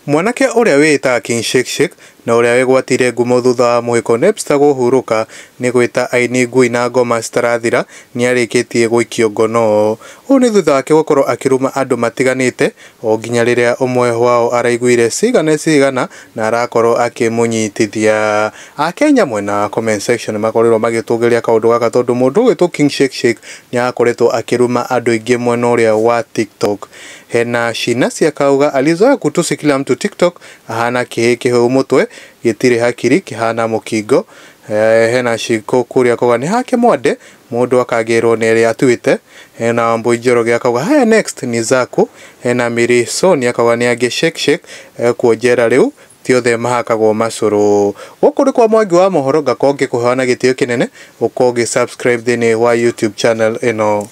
Mwanake ũrĩa wĩĩtaga King Shake Shake na ũrĩa wĩgwatĩire ngumo thutha wa mũhĩko Napster kũhurũka nĩ gwĩta aini ngui na ngoma citarathira nĩarĩkĩtie gũikio ngono. Ũũ nĩ thutha wake gũkorwo akĩruma andũ matiganĩte o nginya rĩrĩa ũmwe wao araiguire cigana cigana na arakorwo akĩmũnyitithia. Akenya mwena wa comment section makorirwo magĩtũgĩria kaũndũ gaka tondũ mũndũ ũgwĩtwo King Shake Shake nĩarakoretwo akĩruma andũ aingĩ mwena ũrĩa wa TikTok. Hena Shinasia akauga alizoea kutusi kila mtu TikTok, ahana kĩhĩ kĩhũu mũtwe gĩtirĩ hakiri kĩhana mũkingo. Hena Shiko kũrĩa akauga nĩ hake mwande mũndũ akagĩrwo nĩ ĩrĩa atuĩte. Hena Wambui Njoroge akauga haya next ni zaku. Hena Mary Soni akauga nĩ angĩ Shake Shake kuonjera rĩu ti othe mahakagwo macũrũ. Gũkũ nĩ kwa Mwangi wa mohoro, ngakorwo ngĩkũhoya na gĩtĩo kĩnene ũkorwo ũgĩ subscribe thĩinĩ wa YouTube channel ĩno.